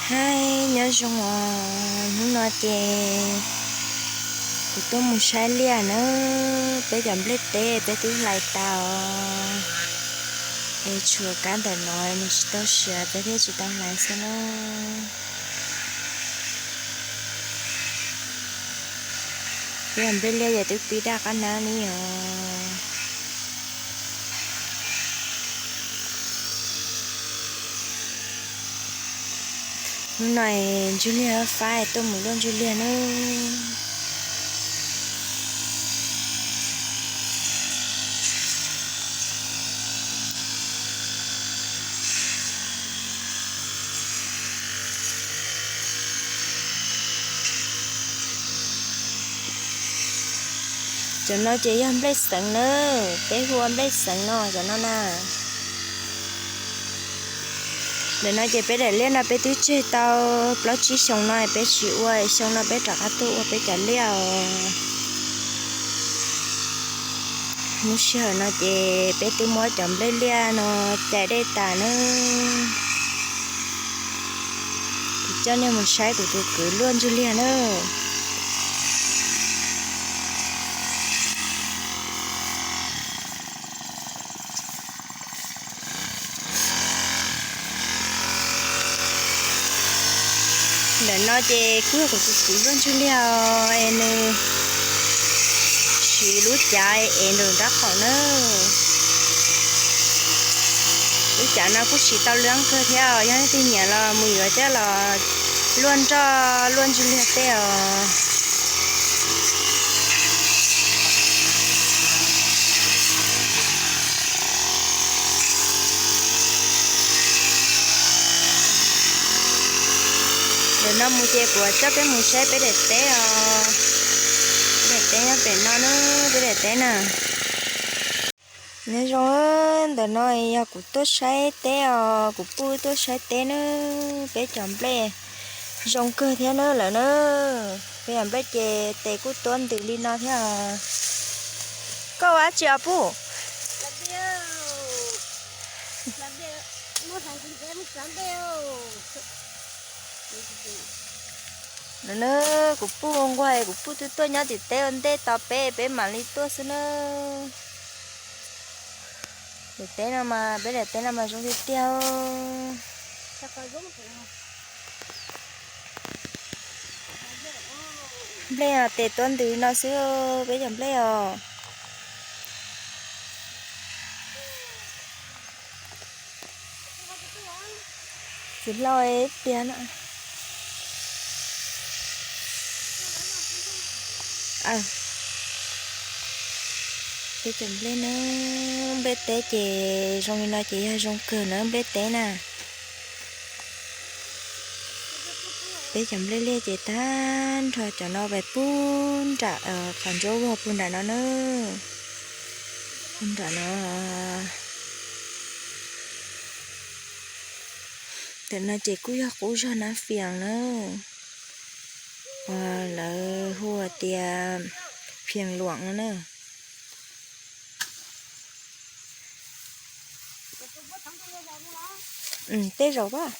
Hais nyob zoo os, hnub no ces kuv tuaj mus saib liaj nawb, peb cov nplej teb peb twb hlais tas os, es tshuav kab ntawm no nws tsis tau siav peb thiaj tsis tau hlais xwb na. Peb cov nplej liaj ces twb pib daj qab nab li os. Hnub no ntswg liaj fab tuaj mus luaj ntswg liaj nawb. Cov no ces yog nplej xeev nawb, peb hu ua nplej xeev no cov no na. Ntawm no ces peb daim liaj no peb twb tseg tau plaub tsib xyoo no peb tsis ua, xyoo no peb rov qab tuaj ua peb cov liaj os. Lub sij hawm no ces peb twb muab cov nplej liaj no cais dej tas nawb. Kuv coj nej mus saib kuv tus kwv luaj ntswg liaj nawb. Ntawm no ces kuj yog kuv tus kwv luaj ntswg liaj os, es nws siv lub cav es nraum nrab qaum nawb. Lub cav no kuj siv tau lwj kawg thiab os, yog leej twg nyiam los mus yuav coj los luaj nroj luaj ntswg liaj tej os. Ntawm no mus ces kuv coj peb mus saib peb daim teb os. Peb daim teb nyob pem no na, peb daim teb na. Nyob zoo, ntawm no yog kuv tuaj saib teb os, kuv puj tuaj saib teb na. Peb cov nplej zoo kawg thiab na lawm na. Peb cov nplej ces tes kuj tuab ntws li no thiab os. Koj ua dab tsi os puj? Lawm na, kuv puj nquag, kuv puj twb tuaj nyob tim teb ua ntej tos peb, peb mam li tuaj xwb na. Daim teb no mas, peb daim teb no mas zoo tiag tiag. Nplej tes tuab ntws no xwb, peb cov nplej os. Txiv hlau tiag no. Peb cov nplej na, nplej teb ces zoo li no ces yog zoo kawg na nplej teb na. Peb cov nplej liaj ces tag nrho cov no peb puag nram qhov ntsuab vog puag nram no na. Puag nram no. Ntawm no ces kuj yog qub zog Nab Fias na, uas lawv hu tias Phias Luam no na. Tej zaum pab.